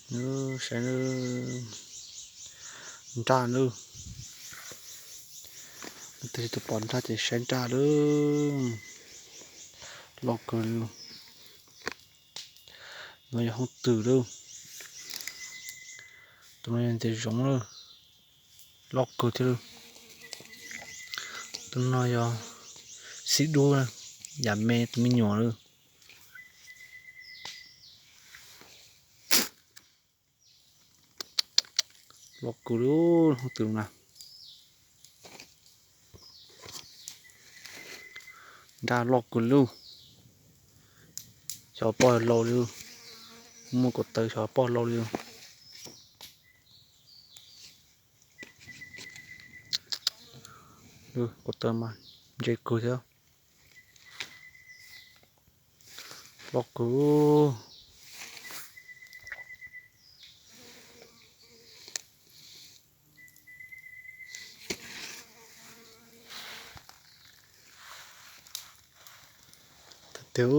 Saib nraj lawm. Leej twg tsis tau pom nraj ces saib nraj lawm. Loj kawg li. No yog hoob twm lawm. Tus no yog ntses zoov lawm. Loj kawg thiab lawm. Tus no yog xib dub, yam me tus me nyuam lawm. Loj kawg li hoob twm na. Nraj loj kawg li. Xyov poj laus li. Muaj kaum tawv xyov poj laus li. Kaum tawv mas ntse kawg thiab. Loj kawg. Tiag,